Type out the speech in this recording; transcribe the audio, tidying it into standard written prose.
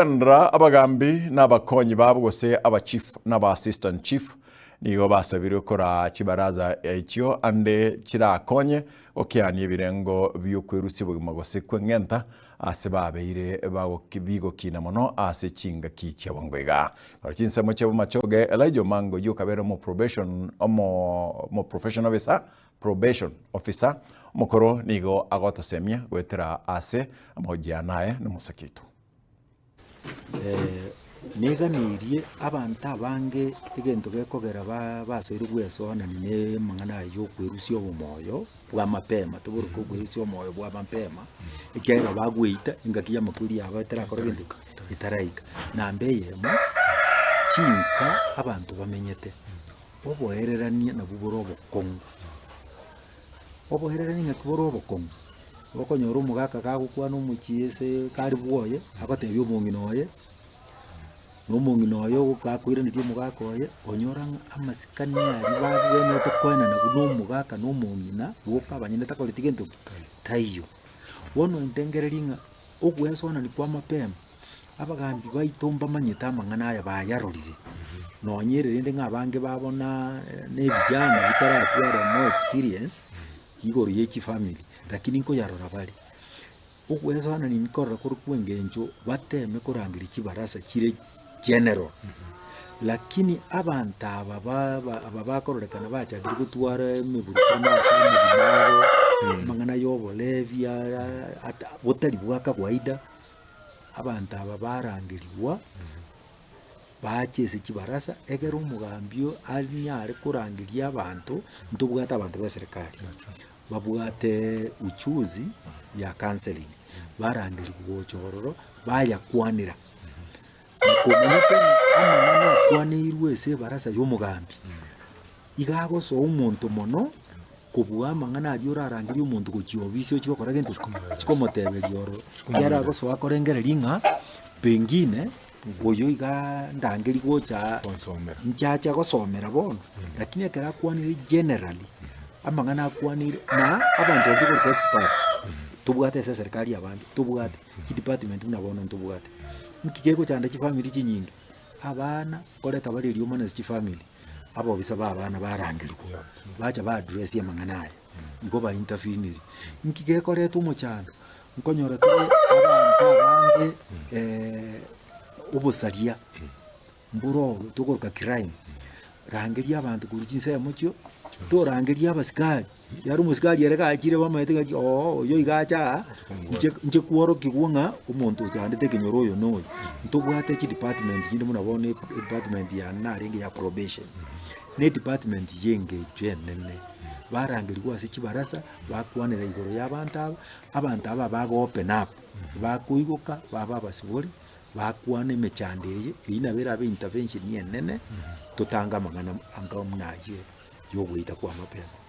Kogenda abagambi na abakonyi babo gose abachief na aba assistant chief nigo basabirwe koraa chibaraza echio ande chirakonye gokeania ebirengo bi'okwerusia obogima gose kweng'enta ase babeire bigokina mono ase chingaki chia bwango iga. Korwa chinsemo chia bomachoge Elijah Omanga oyio okabera omoprobation omo professional officer Probation officer omokoro nigo agotosemia goetera ase amahojiano aye nomosake oito. Neganeirie abanto abange egento gekogera basoire gwesoanani na amang'ana aya ya okwerusia obomoyo bwa mapema, toboroke okwerusia omoyo bwa mapema, ekiagera bagweita engaki ya amakweri yabo etarakora gento ki? Etaraika. Namba eyemo, chinka abanto bamenyete, oboererania nabwo bore obokong'u. Oboererania ng'aki bore obokong'u, okonyora omogaka gagokwana omochie ase kare bwoye, agotebia omong'ina oye, na omong'ina oyo gakoiraneria omogaka oye, onyora ng'a amasikani aria babwenerete koenana buna omogaka na omong'ina, boka abanyene takoreti gento ki? Taiyo. Bono ntengereria ng'a ogwesoanani kwa mapema. Abagambi baito mbamanyete amang'ana aya bayarorire, nonye ere rende ng'a abange babo na na ebijana bitaratwara more experience igoro ye chifamiri, lakini nkoyarora bare. Ogwesoanani nkorora kore kwa eng'encho bateme korangeria chibarasa chire general, lakini abanto aba ba ba aba bakororekana bachakire gotwara emeburukano ase amagima abo, amang'ana ya oborebi ara ata botari bwa kawaida. Abanto aba barangerigwa, bache ase chibarasa, ekero omogambi oyo anyare korangeria abanto, ntobwate abanto ba eserekari, babwate uchuzi ya counselling, barangerigwa gocha ororo, bayakwanera. Na komanyete ng'a amang'ana akwaneirwe ase ebarasa ya omogambi. Iga agosoa omonto mono kobua amang'ana aria orarangerie omonto gochia obisi ochie gokora gento ki? Ochie komoteberia ororo. Ekiagera agosoa akorengereria ng'a pengine oyo igaa ndangerie gocha aa Gonsomera. nchache gosomera bono, lakini ekero akwanire generally, amang'ana akwanire na abanto baria tokorokwa experts, tobwate ase eserikari abange, tobwate, chidepartment buna bono ntobwate. Nki kegochanda chifamiri chinyinge? Abana nkoreta bare eriomana ase chifamiri. Abobisa b'abana barangerigwa, bacha ba address amang'ana aya, igo ba interveniri. Nki gekoreta omochando? Nkonyora tore abanto abange obosaria mboro oro tokoroka crime, rangeria abanto korwa chinsemo chio, torangeria abasikari, ekiagera omosikari ere gachire bamaete ng'aki ooh oyo iga acha aa, inche inche kworokigwa ng'a omonto ochandete ekenyoro oyo na oyo. Ntobwate chidepartment chinde buna bono edepartment yane narenge ya probation, na edepartment ya engencho enene, barangerigwa ase chibarasa, bakwanera igoro ya abanto aba, abanto aba bago open up, bakoigoka baba abasibori, bakwana emechando eye, eywo nabo erabe intervention enene, totange amang'ana anga buna aywo. Y'ogoita kw'amapema.